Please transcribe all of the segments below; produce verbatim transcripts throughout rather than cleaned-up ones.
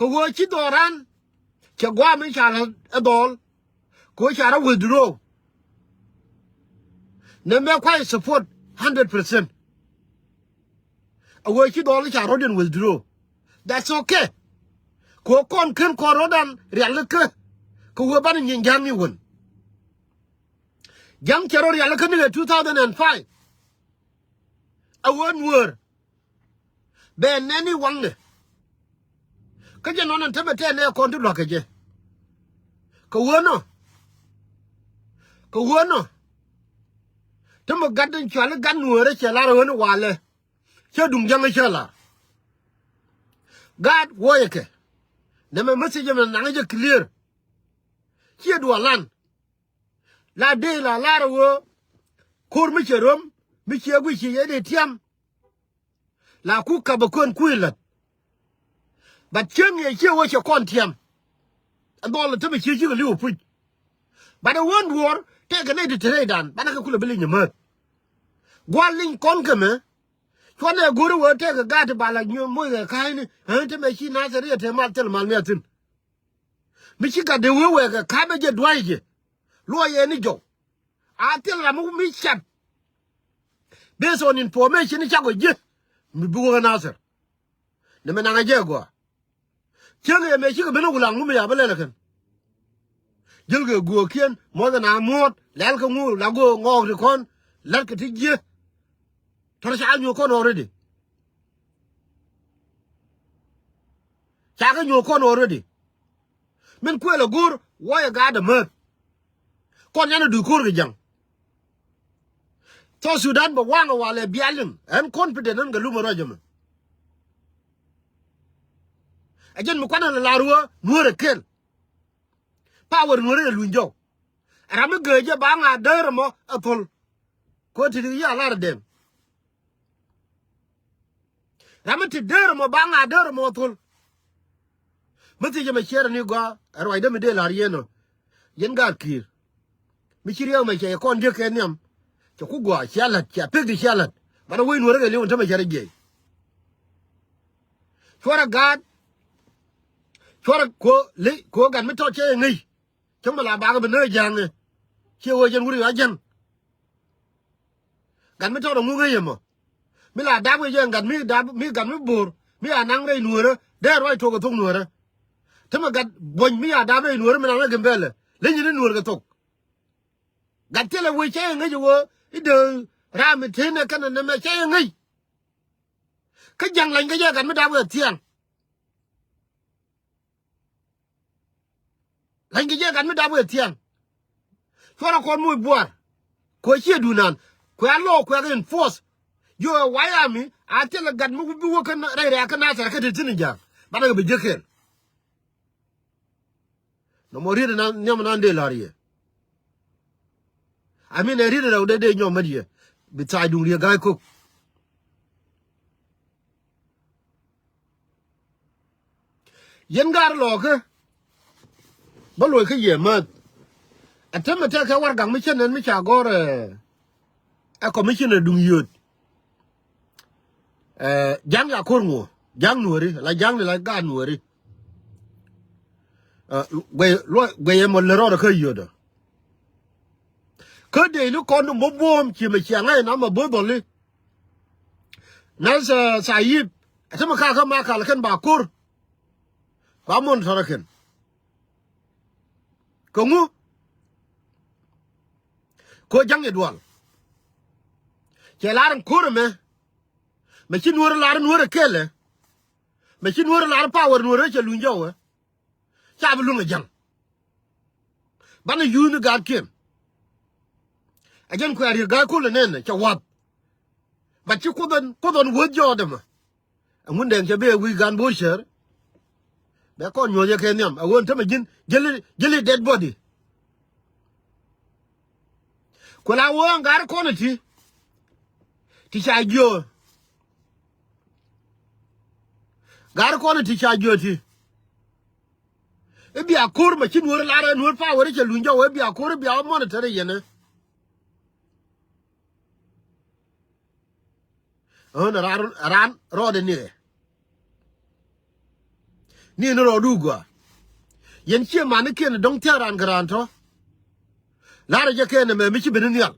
Kɛ ɣöö ci dhɔran cɛ guam in ca rɔ ɛ dhɔl. Kɛ ɣöö ca rɔ withdraw. Nɛ mɛ kuay support hundred percent. A ɣöö ci dhɔl ca rɔ̱diɛn withdraw. That's okay. Kɛ ɣöö kɔn ken kɔn rɔ̱dan rialikä. Kɛ ɣöö banɛ nyin ja̱ŋ ni wän. Ja̱ŋ cɛ rɔ rialikä ni kɛ two thousand and five. A ɣöö Nuäär bɛ nɛn i̱ waŋnɛ. Kä jɛ nɔn ɛn tämɛ tɛn nɛ kɔn ti lua̱k kɛ jɛ. Kɛ ɣöö nɔ. Kɛ ɣöö nɔ. Tämɛ gat in cuali gat Nuäärä cɛ lar ɣöö ni walɛ. Cä duŋ ja̱ŋä cä lar. Gaat wuɔyɛ kɛ. Nɛmɛ message mɛ naŋä jɛ clear. Ciɛ duɔlan. La dee la lar ɣöö ko̱r mi cɛ röm mi ciɛ guic ci yɛ dee tiam. La ku kapɛ kön kui̱ la̱t. But cieŋ yɛ ciɛ wä cɛ kɔn tiam. Ɛ dhɔl ɛ tämɛ ciɛ cikɛ li̱w ɛ puc. But ɛ wän duɔ̱ɔ̱r tɛkɛ nɛy ti te rɛydan banɛ kɛ kulɛ bi liny ɛ määth. Gua̱l liny kɔn kɛ mɛ. Cuanɛ go̱ri wee tɛkɛ gaat ti bal a nyuɔ̱th moc kɛ ka̱a̱cni. Ɣän te mɛ ci Nathir riet te mal thil mal miathin. Mi ci gat dee wee wɛɛkɛ ka̱a̱mɛ jɛ dua̱c jɛ. Luɔc yɛ ni jɔw. A thil ram mi cat. Based on information ni cakɔ ji̱. Mi bi wee Nathir. Ni mɛ naŋ a jɛ gɔaa. Cieŋ yɛ mɛ cikɛ ben a wulaŋ ŋu mi ya bi lɛl ɛ kɛn. Ji̱l kɛ guɔ̱ɔ̱kiɛn muɔth ɛn a muɔ̱ɔ̱t lɛl kɛ ŋu la go̱o̱k ŋɔɔk ti kɔn. Lɛt kɛ ti ji̱. Tɔr ca nyuɔ̱k kɔn already. Ca kɛ nyuɔ̱k kɔn already. Min kuël ɛ go̱o̱r wuɔyɛ gaat ɛ määth. Kɔn yan ɛ duc ko̱r kɛ ja̱ŋ. South Sudan bɛ waŋ ɛ walɛ bialiŋ ɛn confident ɛn kɛ lumɛ ruac ɛmɛ. Ɛ jɛn mi kuanɛ lɛ lar wä Nuäär ɛ kel. Power Nuäär ɛ luny jɔw. Ram mi gee jɛ ba ŋa däär ɛmɔ ɛ thol. Kɛ ɣöö ti ri ya lar ɛ dɛm. Ram mi ti däär ɛmɔ ba ŋa däär ɛmɔ ɛ thol. Mi thiec ɛmɛ ciɛɛr ɛni gɔaa ɛ ruacdä mi dee la̱r yɛn ɔ. Yɛn gaat ki̱i̱r. Mi ci riɛk ɛmɛ cɛ yɛ kɔn diek kɛ nhiam. Cɛ ku gɔaa cia la̱t cia pek di cia la̱t. Banɛ wec Nuäärä kɛ li̱w ɛn tämɛ cɛ rɔ jiɛc. Cuɔrɛ gaat. Cuɔrɛ kuɔ li kuɔ gat mi tɔt cɛ yɛ ŋäc. Cäŋ mi la bakɛ bi nääc ja̱a̱ŋɛ. Ciɛ ɣöö jɛn wur yɔa jɛn. Gat mi tɔt ɛŋu ŋäc ɛmɔ. Mi la dap kɛ jɛ gat mi dap mi gat mi bo̱o̱r mi a naŋ rɛy Nuäärä dee ruac tuɔk kɛ thok Nuäärä. Tämɛ gat buɔ̱ny mi a dap rɛy Nuäärä mi naŋ rɛy Gambɛlɛ leny ni Nuäär kɛ thok. Gat thilɛ wec cɛ yɛ ŋäc ɛ ɣöö i̱ dee raam mi tënɛ kɛnɛ nɛmɛ cɛ yɛ ŋäc. Kä ja̱ŋ lany kɛ jɛ gat mi dap kɛ thiaŋ. La̱ny kɛ jɛ gat mi dap wee thiaŋ. Cuɔrɛ kɔn moc buar. Kuɛ ciɛ dunan. Kuɛ a lɔɔk kuɛ kɛ enforce. Jiɔ ɛ wayami a thilɛ gat mi bi wä kä rɛy rɛ̈ɛ̈ kä Nathir kä te thi̱n ja̱a̱ŋ. Banɛ kɛ bi jiäk kɛl. Nɔmɔ riet inan nhiam inan dee la̱r yɛ. I mean ɛ riet rɛw dee dee nyɔm mät yɛ. Bi thac duŋ riek ga̱a̱c kok. Yɛn gaat lɔɔkä. Bä luɔc kä yɛ määth. Ɛ tämɛ tɛkɛ warɛgak mi cä nɛn mi ca gɔ̱r ɛ. Ɛ commissioner duŋ yio̱o̱t. Ɛ ja̱ŋ ya ko̱r ŋuɔ ja̱ŋ nuɔ̱ri la ja̱ŋ ni la gaat nuɔ̱ri. Ɛ guɛy luɔc guɛy ɛmɔ lɛ rɔɔdɛ kä yio̱o̱tdä. Kä dee ni kɔn ni mɔ buɔ̱ɔ̱m ci mɛ ciaŋ ɛ na mɛ bo̱o̱th dhɔli. Nath, ɛ, Thayip ɛ tämɛ kakä ma kal kɛn ba ko̱r. Ba monitor kɛn. Kä ŋu? Ko ja̱ŋ i̱ dual. Cɛ lar in ko̱r ɛmɛ. Mɛ ci nuɔ̱ɔ̱r lar nuɔ̱ɔ̱r ɛ kɛlɛ. Mɛ ci nuɔ̱ɔ̱r lar power nuɔ̱ɔ̱r ɛ cɛ luny jɔwɛ. Ca bi luŋ ɛ ja̱ŋ. Banɛ yuuth ni gaatkiɛn. Ɛ jɛn kuɛ riek ga̱a̱c kulɛ nɛn cɛ wath. Bat ci kuoth ɛn kuoth ɛn wuɔ̱th jɔɔt ɛmɛ. Ɛŋun dɛŋ cɛ bi ɛ wi̱i̱ gan bo̱o̱c cär. Bɛ kɔn nyuɔ̱th yɛ kɛ nhiam ɛ ɣöö ɛn tämɛ ji̱n ji̱li ji̱li dead body. Kuɛ la wee ɛn ga̱r kɔn ɛ ti. Ti ca jiöö. Ga̱r kɔn ɛ ti ca jiöö ti. I̱ bia ko̱r ma ci nuɔ̱ɔ̱r lar ɛ nuɔ̱ɔ̱r power i̱ cɛ luny jɔw i̱ bia ko̱r i̱ bia wä monitor i̱ yɛn ɛ. Ɣän ran ran rɔɔdɛ ni ɛ. Ni ni rɔɔdu gɔaa. Yɛn ciɛ manikiɛn dɔ̱ŋ thia̱a̱ŋ raan kɛ raan tɔ̱. La̱rä jɛ kɛn ɛmɛ mi ci ben ni nhial.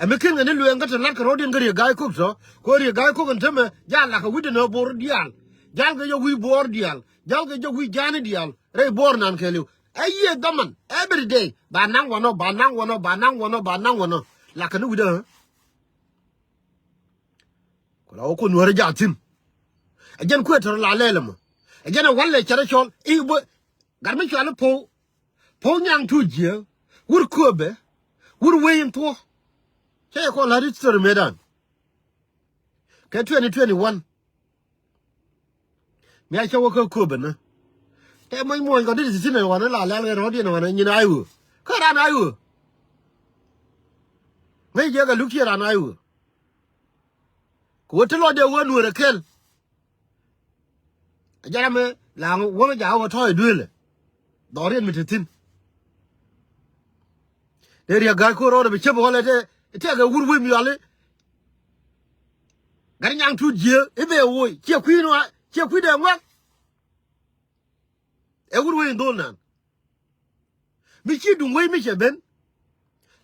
Ɛ mi ken kɛ ni lueeŋ kä te la̱t kɛ rɔ̱diɛn kä Riek Gai Kok tɔ̱. Kɛ Riek Gai Kok ɛn tämɛ jal la̱k kɛ wi̱cdɛ ni Bor diaal. Jal kɛ jɛ wi̱i̱ Bor diaal. Jal kɛ jɛ wi̱i̱ ja̱a̱ni diaal rɛy Bor nan kɛɛliw. Ɛ yiëë dhaman every day ba naŋ wanɔ, ba naŋ wanɔ, ba naŋ wanɔ, ba naŋ wanɔ. La̱k kɛ ni wi̱cdɛ ɣä. Ku la wä kun nuäärä jaath thi̱n. Ɛ jɛn kuëë tɔ̱rɔ la lɛl ɛmɔ. Ɛ jɛn ɛ walɛ cɛ rɔ cɔl i̱ bä. Gat mi cɔal i̱ po̱w. Po̱w nyaŋ tuuc jiɛ. Wur kööbɛ. Wur wee in thuɔ̱. Cɛ yɛ kɔn la̱t history mëëdan. Kɛ twenty twenty-one. Mi a cä wä kä kööbä ni. Tɛ muɔ̱ny muɔ̱ny kɔn ti ti thi̱n ɛ wanɛ la lɛl kɛ rɔ̱diɛn wanɛ nyin a i̱ ɣöö. Kä ran a i̱ ɣöö. Ŋäc jɛ kɛ luk ciɛ ran a i̱ ɣöö. Kɛ wä ti lɔcdɛ wä nuäärä kɛl. A jɛn ram mi la wäŋ jakä wä tɔ̱ ɛ duëëlɛ. Dhɔriɛn mi te thi̱n. Dee Riek Gai Kok rɔɔdɛ bi cäp ɣɔlɛ tɛ tɛkɛ wur wec mi ɣɔli. Gat nyaŋ tuut jiee i̱ bɛ woc ciɛ kui̱ ni wa ciɛ kui̱ dee ŋuak. Ɛ wur wec in dho̱l nan. Mi ci duŋ wec mi cɛ ben.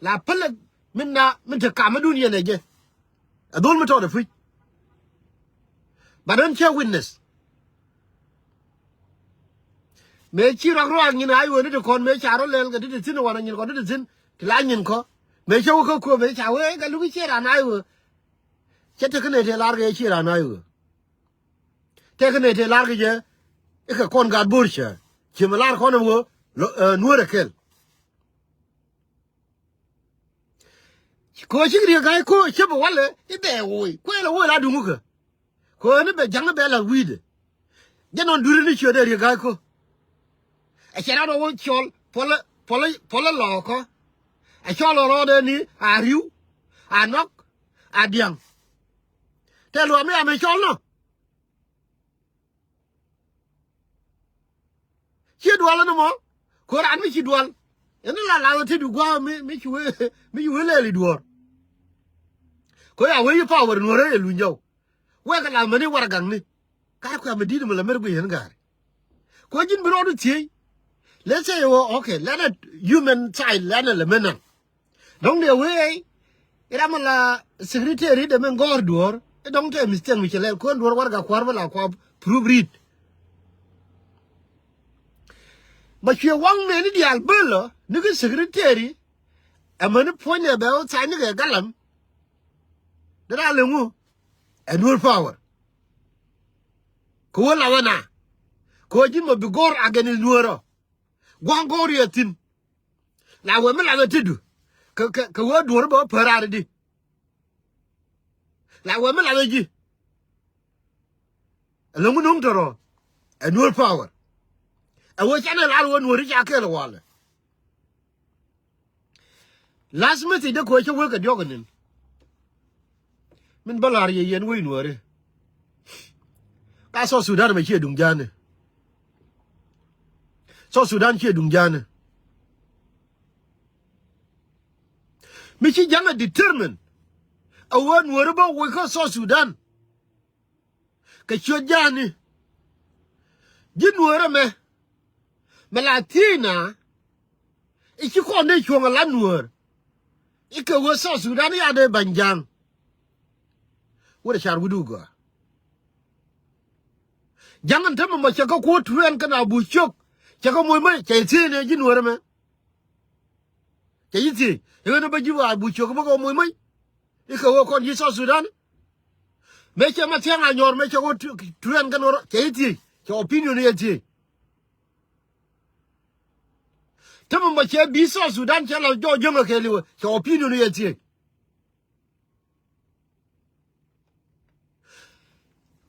La pälɛ min na min te kamä dun yɛn ɛ jɛ. Ɛ dhol mi tɔɔt ɛ puc. But ɣän cɛ witness. Mëë ci ruak ruak nyin a i̱ ɣöö ni ti kɔn mëë ca rɔ lɛl kɛ ti ti thi̱n wanɛ nyin kɔn ti ti thi̱n ti la nyin kɔ. Mëë cä wä kä kööbä ca wee kɛ luk i̱ ciɛ ran a i̱ ɣöö. Cä tekɛ nɛy tëë lar kɛ ciɛ ran a i̱ ɣöö. Tekɛ nɛy tëë lar kɛ jɛ i̱ kɛ kɔn gaat bo̱o̱r cä ci mi lar kɔn ɛm ɣöö nuäärä kɛl. Kɛ ɣöö cik Riek Gai Kok cä bi walɛ i̱ bɛ woc kuɛɛl ɛ woc la duŋ kä. Kɛ ɣöö ni bɛ ja̱ŋ bɛ la̱th wi̱i̱dɛ. Jɛ nɔn dui̱ri ni ciötdɛ Riek Gai Kok. Ɛ cɛ rat ɣöö cɔl puɔlä puɔlä puɔlä lɔɔkä. Ɛ cɔl ɣöö rɔɔdɛ ni a ri̱w a nɔk a dia̱ŋ. Tɛ luaam mi a mi cɔl nɔ. Ciɛ dual ni mɔ. Kɛ ɣöö raan mi ci dual. Ɛn ni la lath ɔ ti du gua̱a̱ mi mi ci wee mi ci wee lɛɛl i̱ duɔ̱ɔ̱r. Kɛ ɣöö ya wee yi power nuɔ̱ɔ̱rä yɛ luny jɔw. Wek kɛ lath mäni warɛgakni. Kar kuɛ mi di̱t mi la mer guiy ɣän ga̱a̱ri. Kɛ ɣöö ji̱n bi rɔɔdu thiec. Let's say ɣöö okay lɛnɛ human side lɛnɛ lɛ men naŋ. Dɔ̱ŋ dee wee ram la secretary dee min gɔ̱r duɔ̱ɔ̱r i̱ dɔ̱ŋ tɛ mistake mi cɛ lɛl kuäär duɔ̱ɔ̱r warɛgak kua̱r bä la kua proof read. Ma cuɛ waŋ mɛni diaal bölä ni ki secretary. Ɛmäni puɔ̱nydɛ bɛ wä tha̱a̱ny ni kɛ galam. Dee raa leŋu ɛ nuɔ̱ɔ̱r power. Kɛ wä la wä na kɛ wä ji̱n ma bi gɔ̱r against nuɔ̱ɔ̱rä. Gua̱a̱ŋ gɔ̱r yɛ thi̱n. La wee mi lathɛ tetdu. Kɛ kɛ kɛ wee duɔ̱ɔ̱r bä wä päär raar di. La wee mi lathɛ ji̱. Ɛ lo̱ŋ no̱ŋ tɔrɔ. Ɛ nuɔ̱ɔ̱r power. Ɛ wee canɛ lar wee nuɔ̱ɔ̱r i̱ ca kɛɛl ɛ walɛ. Last message dee ko̱ cä wek kɛ diɔ̱k inin. Min bä la̱r yɛ yɛn wec nuääri. Ka South Sudan mɛ ciɛ duŋ ja̱a̱ni. South Sudan ciɛ duŋ ja̱a̱ni. Mi ci ja̱ŋ a determine a wä nuääri bä wec kä South Sudan. Kɛ ciöt ja̱a̱ni. Ji̱ nuäärä mɛ. Mɛ la thiec na. I̱ ci kɔn dee cuɔ̱ŋ a la nuäär. I̱ kɛ wee South Sudan i̱ a dee ba̱ny ja̱a̱ŋ. Wut a car wi̱du gɔaa. Ja̱ŋ ɛn tämɛ mɔ cɛ kä kuɔ̱t tuɛɛn kɛn a buc ciök. Cɛ kä moc mɛ cɛ i̱ thiec ni ji̱ nuäärä mɛ. Cɛ ji̱ thiec i̱ ɣän ɛ bä ji̱ wa buc ciök bä kɛ moc mɛ. I̱ kɛ wee kɔn ji̱ South Sudan. Mëë cɛ ma thia̱ŋ a nyɔr mëë cɛ wä tu- tuɛɛn kɛn wä rɔ cɛ i̱ thiec cɛ opinion i̱ yɛ thiec. Tämɛ mɔ cɛ bi South Sudan cɛ la jɔɔk jäŋ ɛ kɛɛliwɛ cɛ opinion i̱ yɛ thiec.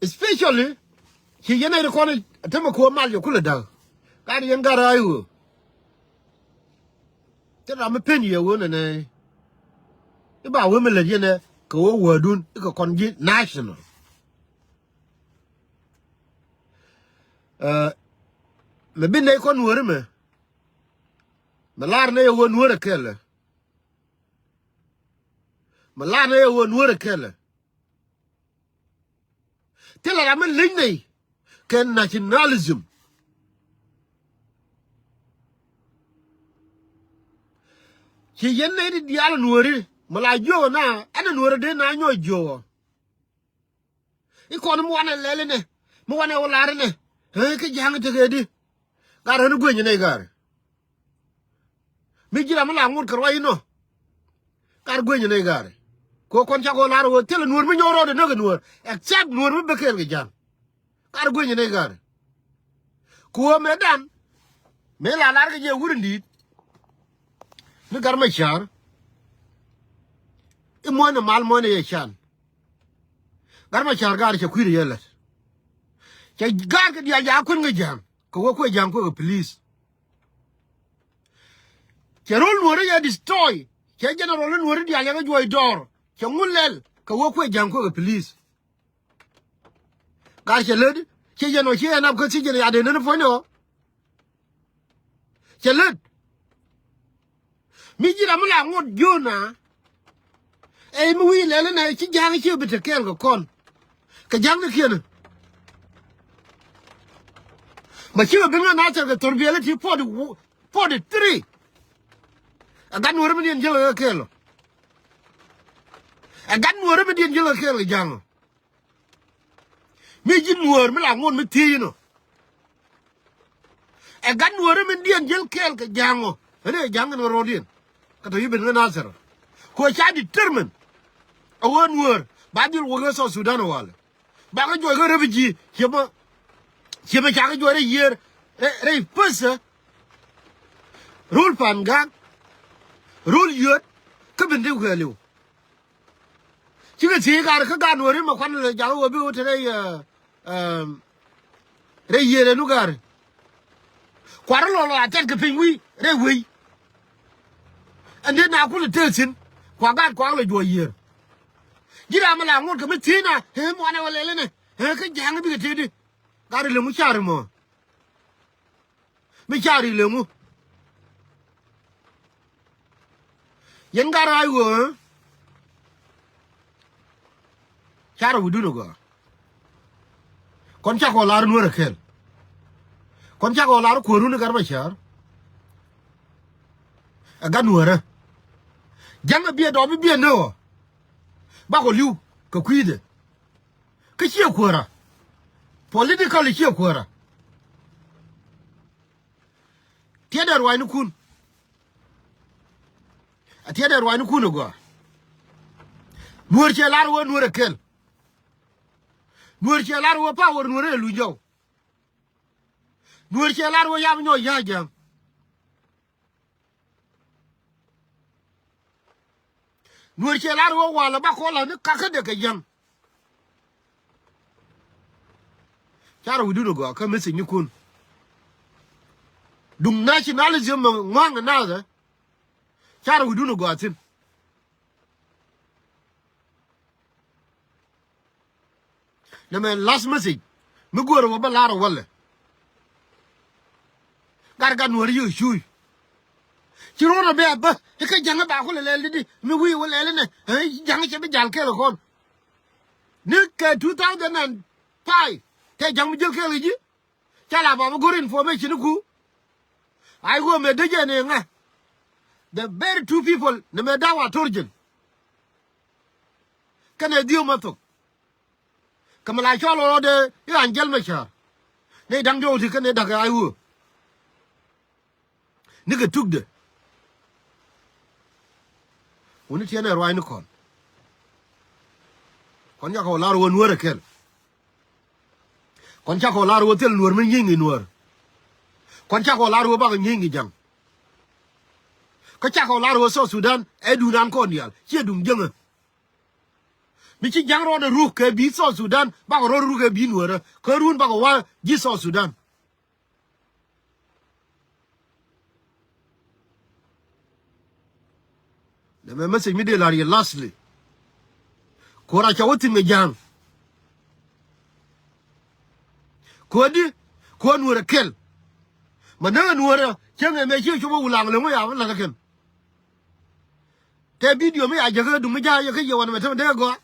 Especially ci yɛn ɛ ri kɔn tämɛ ko̱ mal yɛ kulɛ da̱k. Gat yɛn gat ra̱a̱c ɣöö. Thil ram mi pen yɛ ɣöö nɛnɛ. I̱ ba wee mi lät yɛn ɛ kɛ ɣöö wädun i̱ kɛ kɔn ji̱ national. Ɛ, mɛ bi nɛy kɔn nuääri mɛ. Mɛ lar nɛy ɛ ɣöö nuäärä kɛlɛ. Mɛ lar nɛy ɛ ɣöö nuäärä kɛlɛ. Thilɛ ram mi leny nɛy. kɛ nationalism. Ci yɛn nɛy ti diaal nuɔ̱ɔ̱ri mi la jiökɛ na ɛn nuɔ̱ɔ̱ri dee na nyɔk jiökɛ. I̱ kɔn mi wanɛ lɛl inɛ mi wanɛ wä lar inɛ. Ɛ kä ja̱a̱ŋ tekɛ di. Gat ɣän gueny inɛ i̱ gat. Mi ji̱ ram mi la ŋot kɛ ruac inɔ. Gat gueny inɛ i̱ gat. Kɛ kɔn cakɔ lar wä thilɛ nuɔ̱ɔ̱r mi nyɔk rɔɔdɛ näk i̱ nuɔ̱ɔ̱r. Except nuɔ̱ɔ̱r mi bä kɛɛl kɛ ja̱a̱ŋ. Kar gueny ni kar. Ku ɣöö mëëdan mëë la lar kɛ jɛ wur in di̱i̱t. Ni Gat Macar. I̱ muɔ̱ɔ̱n ni mal muɔ̱ɔ̱n ni yɛ can. Gat Macar gaar cɛ kui̱r yɛ lät. Cɛ gaar kɛ diaal ja̱a̱ŋ kuën kɛ ja̱a̱ŋ kɛ wä kuɛ ja̱a̱ŋ kuɛ kɛ please. Cɛ rol nuɔ̱ɔ̱ri yɛ destroy. Cɛ general ni nuɔ̱ɔ̱ri diaal yɛ kɛ juɔc dɔɔr. Cɛ ŋun lɛl kɛ wä kuɛ ja̱a̱ŋ kuɛ kɛ please. Gat cɛ lät ci jɛn ɔ ci ɛn ap kä thiec jɛn ya̱ dee neni puɔ̱ny ɔ. Cɛ lät mi ji̱ ram mi la ŋot jiöna. Ɛ mi wi̱i̱ lɛl inɛ ci ja̱a̱ŋ ci bi te kɛɛl kɛ kɔn. Kɛ ja̱a̱ŋ ni kiɛn. Ma cikɛ ben ŋa na thɛr kɛ thor biɛl ti forty, forty three. Ɛ gat nuɔ̱ɔ̱ri mi diɛn jiäl kɛ kɛɛl ɔ. Ɛ gat nuɔ̱ɔ̱ri mi diɛn jiäl kɛ kɛɛl kɛ ja̱a̱ŋ ɔ. Mi ji̱ nuɔ̱ɔ̱r mi la ŋot mi thiec inɔ. Ɛ gat nuɔ̱ɔ̱ri min diɛn jiäl kɛɛl kɛ ja̱a̱ŋ ɔ. Ɣän ɛ ja̱a̱ŋ in ɣä rɔɔdiɛn. Kä tɔ yi ben ɣä Nasir. Kuɛ ca determine. A ɣöö nuɔ̱ɔ̱r ba dhil wä ɣä South Sudan walɛ. Ba kä juɔc kä refugee ciɛ mɔ. Ciɛ mɔ ca kä juɔc rɛy yiëër rɛy, rɛy pöthä. Rol pan ga̱a̱k. Rol yöt. Kä ben ti kuɛɛliw. Cikɛ thiec kar kä gat nuɔ̱ɔ̱ri mɛ kuan lɛ jakä wä bi wä te rɛy, ɛ, ɛm, rɛy yiëër ɛn wä gari. Kuarä lɔlɔ a tɛt kɛ piny wi̱i̱ rɛy wei. Ɛn dee na kulɛ tëë thi̱n kua gat kuak lɛ juɔc yiëër. Ji̱ ram mi la ŋot kɛ mi thiec na ɛ muanɛ wä lɛl inɛ ɛ kä ja̱a̱ŋ bikɛ tëëdi. Gat ri leŋ wä car imɔ. Mi ca ri leŋu. Yɛn gat rac ɣöö. Carɛ wi̱dun ɛ gɔaa. Kɔn cakɔ lar nuɔ̱ɔ̱rɛ kɛl. Kɔn cakɔ lar kuäärun ɛ gat Macar. Ɛ gat nuɔ̱ɔ̱rɛ. Ja̱ŋ ɛ biɛ dɔɔp i̱ biɛ nöö ɔ. Bakɔ li̱w kɛ kui̱dɛ. Kä ciɛ kuäärä. Political ciɛ kuäärä. Tiɛtdɛ ruacnikun. A tiɛtdɛ ruacnikun ɛ gɔaa. Nuɔ̱ɔ̱r cɛ lar wä nuɔ̱ɔ̱r ɛ kɛl. Nuɔ̱ɔ̱r cɛ lar wä power nuɔ̱ɔ̱r ɛ luny jɔw. Nuɔ̱ɔ̱r cɛ lar wä yam nyɔk ya̱a̱ ja̱a̱ŋ. Nuɔ̱ɔ̱r cɛ lar wä walɛ ba kɔn la ni kakä dee kɛ yäŋ. Carɛ wi̱dun ɛ gɔaa kä message nikun. Duŋ nationalism mɛ ŋua̱ŋ ɛ naath ɛ. Carɛ wi̱dun ɛ gɔaa thi̱n. Nɛmɛ last message mi göörä wä bä lar ɛ wälɛ. Gat gat nuɔ̱ɔ̱ri yio̱o̱ cuuc. Ci ruɔ̱n ɛ bɛ a bä i̱ kä ja̱ŋ i̱ ba kulɛ lɛl di di mi wi̱i̱ wä lɛl inɛ. Ɛ ja̱ŋ cɛ bi jal kɛɛl kɛ kɔn. Ni kɛ two thousand and five tɛ ja̱ŋ mi jäl kɛɛl kɛ ji̱. Ca la ba bä go̱r information iku. Ay wä mɛ dee jɛ ni ŋa. The very two people ni mɛ da̱w a torjin. Kɛnɛ dhiöö ma thok. Kɛ mi la cɔl rɔɔdɛ i̱ an jäl mɛ cäär. Nɛy da̱ŋ diɔ̱k ti kɛnɛ da̱k ay wä. Nikɛ tukdɛ. Wuni tiɛnɛ ruaacni kɔn. Kɔn cakɔ lar wä nuäär ɛ kɛl. Kɔn cakɔ lar wä thil nuäär mi nyieny kɛ nuäär. Kɔn cakɔ lar wä bakɔ nyieny kɛ ja̱ŋ. Kä cakɔ lar wä South Sudan ɛ duŋdan kɔn diaal ciɛ duŋ jäŋä. Mi ci ja̱ŋ rɔɔdɛ ruk kɛ bi̱i̱ South Sudan bakɔ rɔɔd ruk kɛ bi̱i̱ nuäärä kä run bakɔ wa ji̱ South Sudan. Nɛmɛ message mi dee la̱r yɛ lastly. Kuɔr a ca wä thi̱n kɛ ja̱a̱ŋ. Kuɔdi kuɔr nuɔrɛ kɛl. Ma näk ɛ nuɔrɛ cäŋ ɛmɛ ci cop ɛ wulaŋ lɛ ŋu ya wä la̱t ɛ kɛn. Tɛ video mi ya jäk ɛ duŋ mi ja̱a̱ yɛ kä yɛ wanɛ mɛ te mɛ dee gɔaa.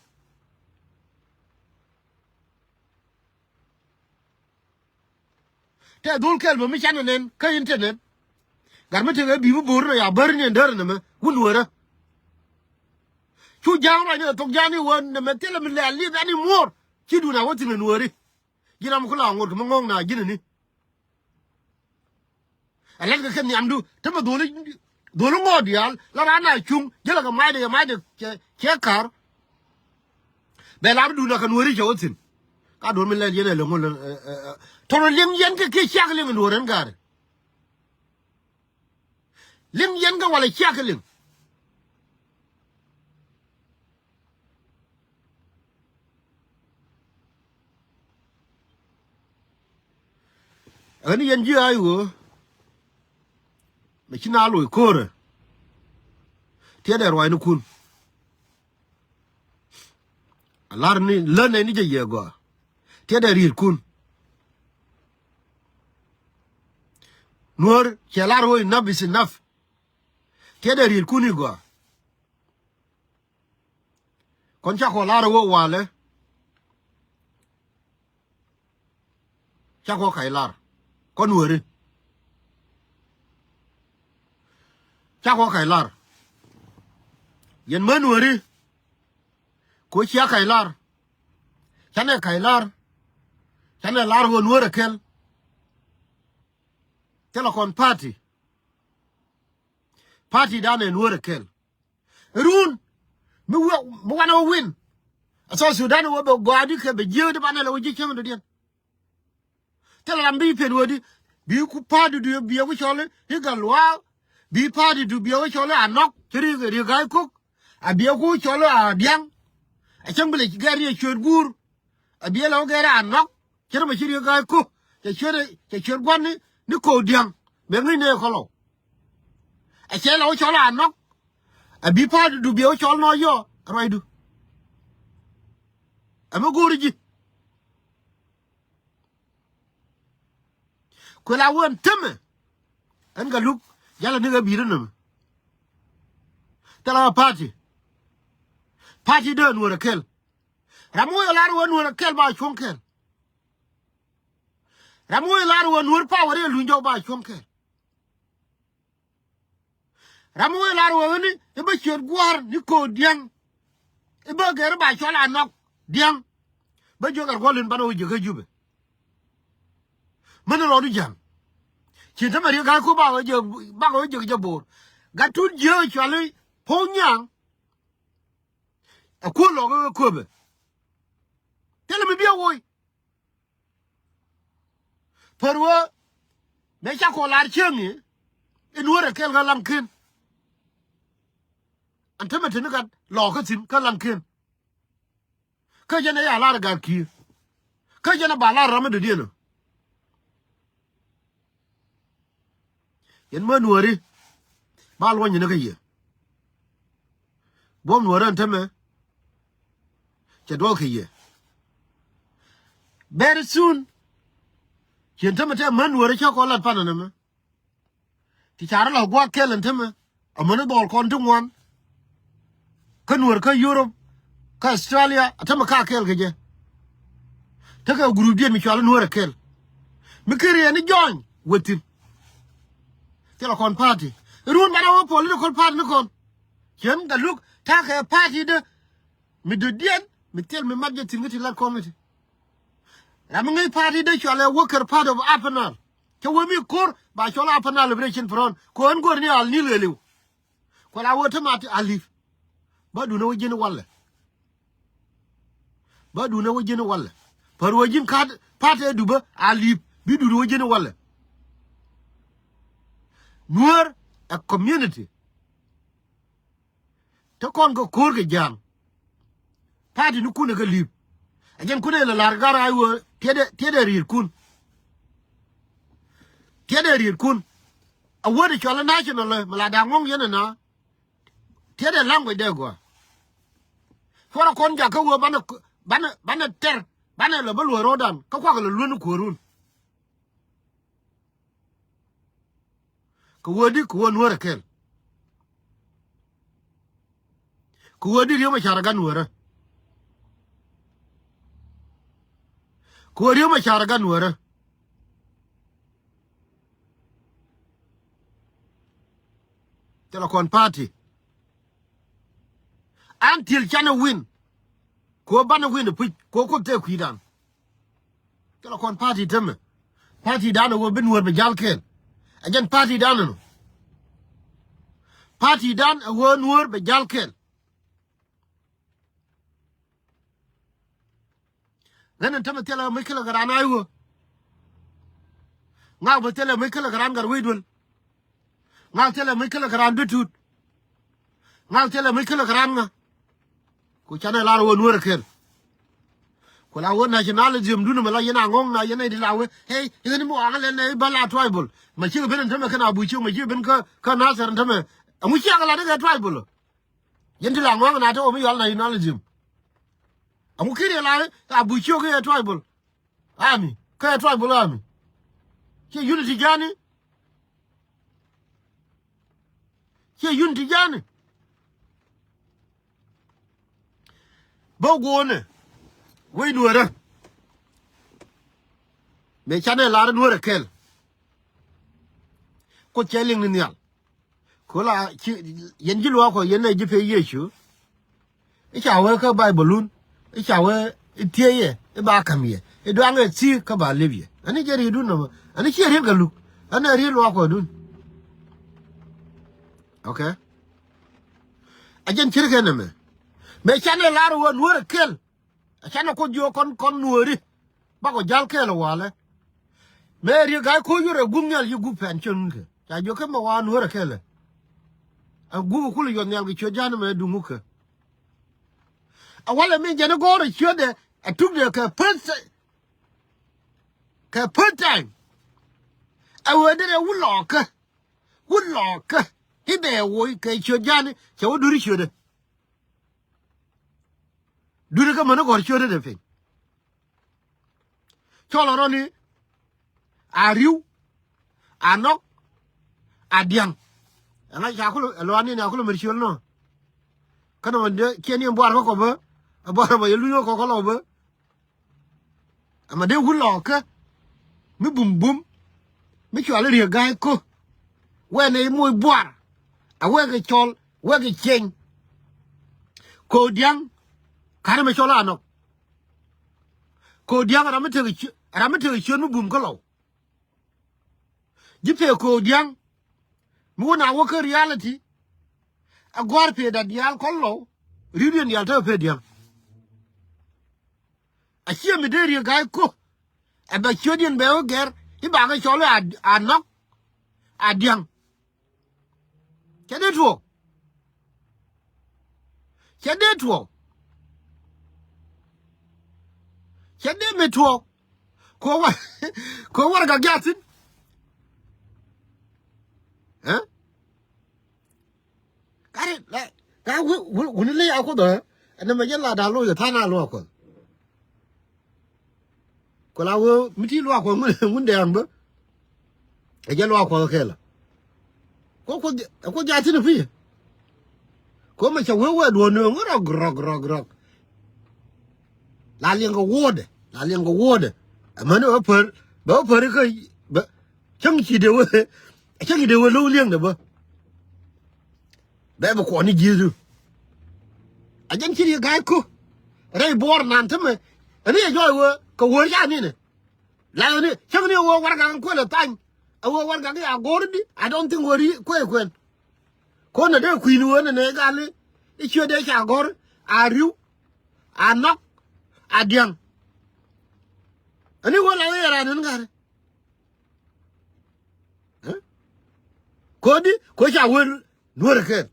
Tɛ dhol kɛl bä mi canɛ nɛn kä internet. Gat mi tekɛ bi̱i̱ mi bo̱o̱r nɔ ya bär ni ɛn däär nɛmɛ wun wärä. Cu ja̱a̱ŋ ruacni kɛ thok ja̱a̱ŋ ni wä nɛmɛ thilɛ mi lɛl ni dhani muɔ̱ɔ̱r. Ci duun a wä thi̱n ɛn wääri. Ji̱n ram mi ku la ŋot kɛ mi ŋɔ̱ŋ na ji̱n ɛni. Ɛ lɛt kɛ kɛ nhiamdu te mɛ dholi, dholi ŋɔɔt diaal la raan a cuŋ jälɛ kɛ mac dee kɛ mac dee cɛ, cɛ ka̱r. Bɛ lar duun a kɛ nuɔ̱ɔ̱ri cɛ wä thi̱n. Ka duɔ̱r mi lɛl yɛn ɛ lɛ ŋol, ɛ, ɛ, ɛ. Tɔnɔ liŋ yɛn kɛ kiɛ ciak liŋ nuɔ̱ɔ̱r ɛn ga̱a̱ri. Liŋ yɛn kɛ walɛ ciak kɛ liŋ. Ɣän yɛn ji̱ ay ɣöö mɛ ci na loc ko̱rɛ. Tiɛt ɛ ruacnikun. A lar ni län ɛ ni jɛ yɛ gɔaa. Tiɛt ɛ ri̱i̱tkun. Nuɔ̱ɔ̱r cɛ lar ɣöö enough is enough. Tiɛt ɛ ri̱i̱tkun i̱ gɔaa. Kɔn cakɔ lar ɛ wä walɛ. Cakɔ kac lar kɔn weri. Cakɔ kac lar. Yɛn män weri. Ko cia kac lar. Canɛ kac lar. Canɛ lar ɣöö nuɔ̱ɔ̱r ɛ kɛl. Thilɛ kɔn party. Party danɛ nuɔ̱ɔ̱r ɛ kɛl. Run mi wä mi wanɛ wä win. A South Sudan wä bɛ gɔaa di kɛ bɛ jiääk di banɛ lɛ wä ji̱ cäŋ dɔ̱diɛn. Thilɛ ram bi pen wä di bi ku pa̱a̱t di du bi a wä cɔl i̱ gal luaak. Bi pa̱a̱t di du bi a wä cɔl i̱ a nɔk ci ri ri ga̱a̱c ko̱k. A bi a ku cɔl i̱ a diaŋ. A cäŋ bi lɛ gɛr ni a cuet guur. A bi a lɛ wä gɛr a nɔk. Cɛ ri mɛ ci ri ga̱a̱c ko̱k cɛ cuet cɛ cuet gua̱n ni ni ko̱k diaŋ. Mɛ ŋi̱i̱c ni ɛ kɔlɔ. Ɛ cɛ lɛ wä cɔl a nɔk. Ɛ bi pa̱a̱t du bi wä cɔl nɔ yɔ ruacdu. Ɛ mi go̱o̱ri ji̱. Kuɛ la wä ɛn temɛ. Ɛn kɛ luk jalɛ ni kɛ bi̱i̱t ɛn nɛmɛ. Thilɛ wä party. Party dee nuɔ̱ɔ̱r ɛ kɛl. Ram wä lar wä nuɔ̱ɔ̱r ɛ kɛl ba cuɔ̱ŋ kɛl. Ram wä lar wä nuɔ̱ɔ̱r power ɛ luny jɔk ba cuɔ̱ŋ kɛl. Ram wee lar wee ni i̱ bä ciöt gua̱a̱r ni ko̱o̱t diäŋ. I̱ bä gɛr i̱ ba cɔl a nɔk diäŋ. Bä jiök ɛ ruɔl in banɛ wä jiök kä Jubɛ. Mɛn rɔɔdu ja̱ŋ. Ci tämɛ riek ga̱a̱c ku bakɛ wä jiök, bakɛ wä jiök jɛ bo̱o̱r. Gat tut jiääk cuali Puɔ̱k Nyaŋ. Ɛ kuäär lɔk kä köpɛ. Thilɛ mi biɛ woc. Pär wä mëë ca kɔ lar cieŋ i̱ in wä rɛ kɛl kä Laŋkiɛn. Ɛn tämɛ teni gat lɔɔkä thi̱n kä Laŋkiɛn. Kä jɛn ɛ ya lar gat ki̱i̱r. Kä jɛn ɛ ba lar ram mi dɔ̱diɛn ɔ. Yɛn mä nuääri ba luɔ̱ny ni kä yɛ. Guɔ̱m nuääri ɛn tämɛ cɛ duɔl kɛ yɛ. Very soon. Ciɛn tämɛ tɛ mä nuääri cä kɔn lat pan ɛn ɛmɛ. Ti carɛ la gua̱a̱k kɛl ɛn tämɛ. Amäni dhɔl kɔn ti ŋuan. Kä nuɔr kä Europe, kä Australia, a tämɛ ka kɛl kɛ jɛ. Tekɛ group diɛn mi cual nuɔr ɛ kɛl. Mi kiri ɛn i̱ jɔny wethin. Thilɛ kɔn party. Run banɛ wä political party ni kɔn. Cien kɛ luk takɛ party de. Mi dödiɛn mi thil mi mat jɛ thin kä ti lat committee. Ram mi ŋäc party de cual ɛ worker part of Upper Nile. Cɛ wee mi ko̱r ba cɔl Upper Nile Liberation Front. Kɛ ɣän go̱r ni al nil ɣeliw. Kuɛ la wee te mat alip. Ba duundɛ wä ji̱n walɛ. Ba duundɛ wä ji̱n walɛ. Pär wä ji̱n kat party dupä alip. Bi duundɛ wä ji̱n walɛ. Nuäär ɛ community. Te kɔn kɛ ko̱r kɛ ja̱a̱ŋ. Party ni kun ɛ kɛ li̱p. Ɛ jɛn kun ɛ lɛ la̱r gar a iwä tiɛtdɛ, tiɛtdɛ riet kun. Tiɛtdɛ riet kun. A word cɔl ɛ national ɛ mɛ la da̱ŋ ŋɔ̱ŋ yɛn ɛ na. Tiɛtdɛ language dɛ gɔaa. Cuɔrɛ kɔn jakä wä banɛ, banɛ, banɛ tɛr, banɛ lɛ bä luɔ̱c ro̱o̱dan kä kuak lɛ luäni kuäärun. Kɛ wee di kɛ wee nuäärä kɛl. Kɛ wee di riöm a carɛ gan nuäärä. Kɛ wee riöm a carɛ gan nuäärä. Thilɛ kɔn party. Until canɛ win. Kɛ ɣöö banɛ win puc kɛ ɣöö Kuoth tëë kui̱dan. Thilɛ kɔn party tämɛ. Party dan ɛ ɣöö bi Nuɔ̱ɔ̱r bɛ jal kɛɛl. Ɛ jɛn party dan ɛnɔ. Party dan ɛ ɣöö Nuɔ̱ɔ̱r bɛ jal kɛɛl. Ɣän ɛn tämɛ thilɛ mi kälɛ kɛ raan a i̱ ɣöö ŋak bä thilɛ mi kälɛ kɛ raan gat wec duel. Ŋak thilɛ mi kälɛ kɛ raan duet tuut. Ŋak thilɛ mi kälɛ kɛ raan ŋa. Ku canɛ lar ɣöö Nuɔ̱ɔ̱r ɛ kɛl. Ku la ɣöö nationalism dun ɛmɛ la yɛn a ŋɔ̱ŋ na yɛn a i̱ di la wee. Hey, i̱ ɣän i̱ mi waŋä lɛl nɛ i̱ bä la tribal. Ma cikɛ ben ɛn tämɛ kɛn a buc ciök ma cikɛ ben kä, kä Nasir ɛn tämɛ. Ɛŋu ciakɛ la dee kɛ tribal ɔ? Yɛn ti la ŋɔ̱ŋ na te ɣöö mi yual nationalism. Ɛŋu ki̱n yɛ la a buc ciök i̱ ɛ tribal. Army. Kä ɛ tribal army. Ciɛ unity jani. Ciɛ unity jani. Bä guɔ̱ɔ̱nɛ. Wec Nuɔ̱ɔ̱rä. Mëë canɛ lar Nuɔ̱ɔ̱rä kɛl. Kuoth cɛ liŋ ni nhial. Kɛ ɣöö la ci, yɛn ji̱ luaak Kuɔth yɛn ɛ ji̱ pek Yecu. I̱ ca wee kä Baibol wun. I̱ ca wee i̱ thiee yɛ i̱ ba ka̱m yɛ i̱ duaŋ ɛ thi̱i̱k kä ba lip yɛ. Ani jɛ ri̱i̱dun nɔmɔ ani ciɛ ri̱i̱t kɛ luk. Ani ɛ ri̱i̱t luaak Kuɔthdun. Okay. A jɛn ce̱tkɛ nɛmɛ. Mëë canɛ lar ɣöö Nuɔ̱ɔ̱r ɛ kɛl. A canɛ Kuoth jiök kɔn, kɔn Nuɔ̱ɔ̱ri. Bakɔ jal kɛɛl ɛ walɛ. Mëë Riek Gai Kok yur ɛ gup nhial yi gup pɛn cön kɛ. Ca jiök kä mɛ wa Nuɔ̱ɔ̱r ɛ kɛɛl ɛ. Ɛ gup ɛ kulɛ yuɔth nhial kɛ ciöt ja̱a̱n mɛ duŋ wukɛ. A walɛ min jɛn i̱ gɔ̱r ɛ ciötdɛ ɛ tukdɛ kɛ first, kɛ first time. Ɛ ɣöö derɛ wut lɔɔkä. Wut lɔɔkä. I̱ bɛ woc kɛ ciöt ja̱a̱n cɛ wä duri ciötdɛ. Duni kä mäni gɔ̱r ciötdɛ piny. Cɔl ɔ rɔni a ri̱w, a nɔk, a diaŋ. Ɛŋa ca kulɛ ɛ lɔani ni a kulɛ mɛr ciöl nɔ. Kä nɔmɔ dee ciɛ ni ɛn buar kä kɔ bä ɛ buar ɛmɔ yɛ luny kä kɔ kä lɔ bä. Ɛmɛ dee wut lɔɔkä mi bum bum mi cual i̱ Riek Gai Kok. Wɛnɛ i̱ moc buar a wek i̱ cɔl wek i̱ cieny. Kok diaŋ ka̱n ɛmɛ cɔl a nɔk. Kok diaŋ ram mi tek i̱ ciöt, ram mi tek i̱ ciöt mi bum kä lɔw. Ji̱ pek Kok diaŋ mi wä na wä kä reality. A gua̱r pek dat diaal kɔn lɔw ri̱wdiɛn diaal te pek diaŋ. A ciɛ mi dee Riek Gai Kok. Ɛ bɛ ciötdiɛn bɛ wä gɛr i̱ bakɛ cɔl i̱ a, a nɔk a diaŋ. Cɛ dee tuɔɔk. Cɛ dee tuɔɔk. Cɛ dee mi tuɔɔk. Ko war, ko war gak jathin. Ɛ? Kari la ka wuni le ya Kuoth ɛ. Ɛn mɛ jɛ la da lo yɛ than a lo Kuoth. Kɛ la wee mi ti luaak Kuɔth ŋun, ŋun dɛɛŋ bä. Ɛ jɛ luaak Kuɔth kɛɛl. Ko Kuoth, Kuoth ja thi̱n pi̱i̱. Ko mɛ cɛ wee wee duɔ̱ɔ̱n nööŋ rɔk, rɔk, rɔk, rɔk. La liɛŋ kɛ wuɔ̱ɔ̱dɛ, la liɛŋ kɛ wuɔ̱ɔ̱dɛ. Ɛmäni bä pär, bä pär kä, bä cäŋ ci dee wee, cäŋ ci dee wee lo̱w liɛŋdɛ bä. Bɛ bi kuɔn ni ji̱thdu. A jɛn ci Riek Gai Kok rɛy buɔɔr nan tämɛ. Ɛn ni jɔɔc wee kɛ wäär ca ninɛ. La ɛn ni cäŋ ni wee warɛgak in kuël ɛ thany. A wee warɛgak in a go̱r di, I don't think wee ri kuëë kuɛn. Ko̱n ɛ dee kui̱ni wee nɛ nɛ gal i̱ ciöt dee ca gɔ̱r a ri̱w a nɔk a diaŋ. Ɛn ni wee la wee raan in gat. Ɛ? Kodi ko ca wer Nuɔr kɛl.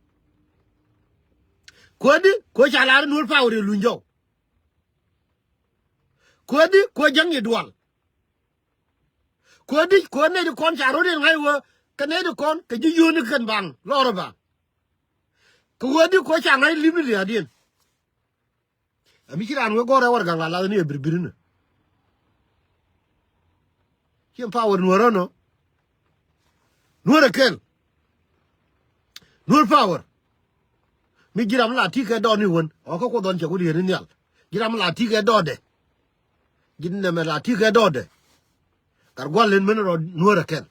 Kodi ko ca lar Nuɔr power ɛ luny jɔw. Kodi ko jaŋ i̱ dual. Kodi ko nɛy di kɔn ca rot in ŋa̱c wä kɛ nɛy di kɔn kɛ ji̱ yio̱o̱ni kɛn baŋ lɔr baŋ. Kɛ wä di ko ca ŋa̱c lim ni lia̱a̱diɛn. Ɛ mi ci raan wee gɔ̱r ɛ warɛgak la lath ni ɛ birbir inɛ. Ciem power Nuɔr ɔnɔ. Nuɔr ɛ kɛl. Nuɔr power. Mi ji̱ ram la ti kɛ dɔɔni wän ɔ kä Kuoth ɔn cɛ ku dieen ni nhial. Ji̱ ram la ti kɛ dɔɔdɛ. Ji̱ nɛmɛ la ti kɛ dɔɔdɛ. Gat gua̱l len meni rɔ Nuɔr ɛ kɛl.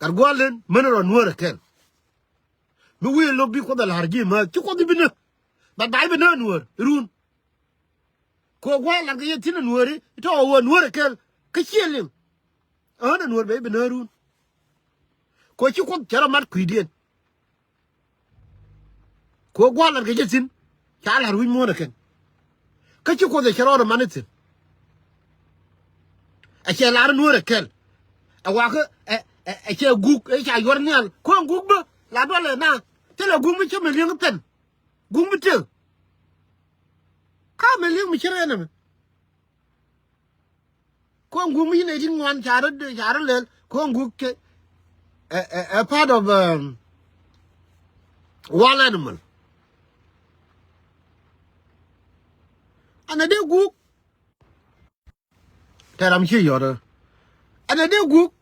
Gat gua̱l len meni rɔ Nuɔr ɛ kɛl. Mi wi̱i̱ lo̱k bi Kuoth ɛ la̱r ji̱ määth, ci Kuoth i̱ bi näk. But ba i̱ bi näk Nuäär run. Kɛ ɣöö gua̱a̱th lat kɛ yɛ thi̱n ɛ Nuääri, tɔ̱ ɣöö Nuäär ɛ kɛl kä ciɛ liŋ. Ɣän ɛ Nuäär bɛ i̱ bi näk run. Kɛ ɣöö ci Kuoth cɛ rɔ mat kui̱diɛn. Kɛ ɣöö gua̱a̱th lat kɛ jɛ thi̱n, ca la̱r wi̱c muɔ̱ɔ̱n ɛ kɛn. Kä ci Kuoth ɛ cɛ rɔɔdɛ man ɛ thi̱n. Ɛ cɛ la̱r Nuäär ɛ kɛl. Ɛ wakä ɛ, ɛ, ɛ cɛ guk, ɛ ca yuɔr nhial. Kɔn guk bä, la duɔlɛ na. Thilɛ guk mi cä mi li̱eŋ pɛn. Guk mi tëk. Ka mi li̱eŋ mi cä rɛn ɛmɛ. Kɔn guum mi ci nɛy ti ŋuan ca rɔ, ca rɔ lɛl, kɔn guuk kɛ, ɛ, ɛ, ɛ part of, um, wild animal. Ɛn ɛ dee guuk. Tɛ ram ci yɔt ɛ. Ɛn ɛ dee guuk.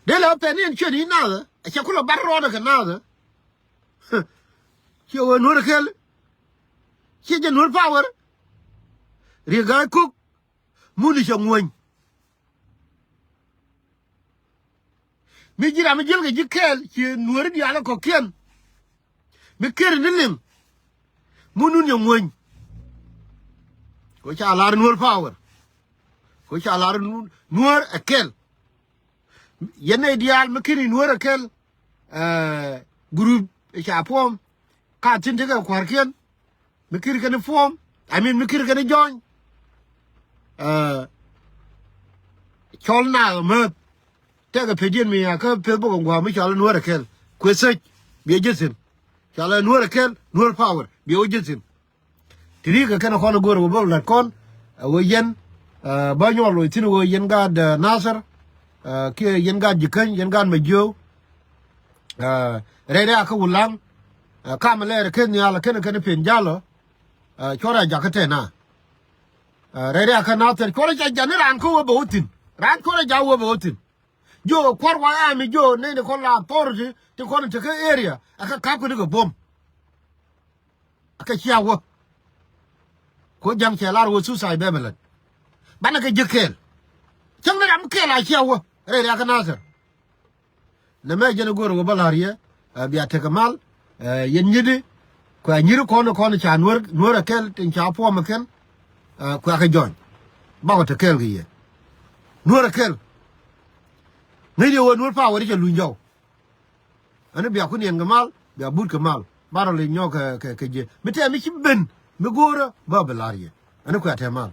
Dee la pɛn ni ɛn ciöt i̱ naath ɛ. Ɛ cɛ kulɛ bar rɔɔdɛ kɛ naath ɛ. Ciɛ wee Nuäär kɛl. Ciɛ jɛ Nuäär power. Riek Gai Kok. Mun i̱ cɛ ŋuäny. Mi ji̱ ram mi ji̱l kɛ ji̱ kɛɛl ciɛ Nuääri diaal kɔ̱kiɛn. Mi ker ni liŋ. Mun nun cɛ ŋuäny. Kɛ ca lar Nuäär power. Kɛ ca lar Nuäär ɛ kɛl. Yɛn nɛy diaal mi keni Nuäär ɛ kɛl, ɛ, group ɛ ca puɔ̱m, ka thi̱n tekɛ kua̱rkiɛn, mi kiri kɛn puɔ̱m, I mean, mi kiri kɛn jɔ̱ɔ̱ny. Ɛ, cɔl naath mäth, tekɛ pecdiɛn mi ya kä Facebook in gua̱a̱ mi cɔal Nuäär ɛ kɛl, kuɛ search, biɛ ji̱ thi̱n. Cɔal Nuäär ɛ kɛl, Nuäär power, biɛ wä ji̱ thi̱n. Ti ri kɛ kɛn kɔn go̱o̱r wä bä lat kɔn, ɛ, wä yɛn, ɛ, bä nyuɔl wä thi̱n wä yɛn gaat, ɛ, Nasir, ɛ, kiɛ yɛn gaat Jikäny, yɛn gaat Majiöw, ɛ, rɛy rɛy akä Wulaŋ, ɛ, kam lɛɛr kɛn nhial kɛn kɛn pen jalɔ, ɛ, cuɔr a jakä tɛn a. Ɛ, rɛy rɛy akä Nasir, cuɔr a ca jan ni raan kä wä bä wä thi̱n. Raan cuɔr a jak wä bä wä thi̱n. Jiök ɛ kua̱r wa ami jiök nɛy ni kɔn la authority ti kɔn tekä area, ɛ kä ka̱p kä ni kɛ buɔ̱m. Ɛ kä cia wä. Ko ja̱ŋ cɛ lar wä suicide bɛ bɛ lät. Banɛ kɛ ji̱ kɛɛl. Cäŋ ni ram kɛɛl a cia wä. Rɛy riakä Nasir. Nɛ mɛ jɛn go̱o̱r wä bä la̱r yɛ, ɛ, bia tekɛ mal, ɛ, yɛn nyi̱thi, kuɛ nyi̱thi kɔn kɔn ca Nuäär, Nuäär ɛ kɛl tin ca puɔm ɛ kɛn, ɛ, kuɛ kɛ jɔny. Bakɔ te kɛɛl kɛ yɛ. Nuäär ɛ kɛl. Ŋäcni ɣöö Nuäär power cɛ luny jɔw. Ɛn bia kun yɛn kɛ mal, bia but kɛ mal. Ba rɔ lec nyɔk kɛ, kɛ, kɛ jiɛ. Mi tɛm mi ci ben, mi go̱o̱rä, bä bi lar yɛ. Ɛn kuɛ tɛm mal.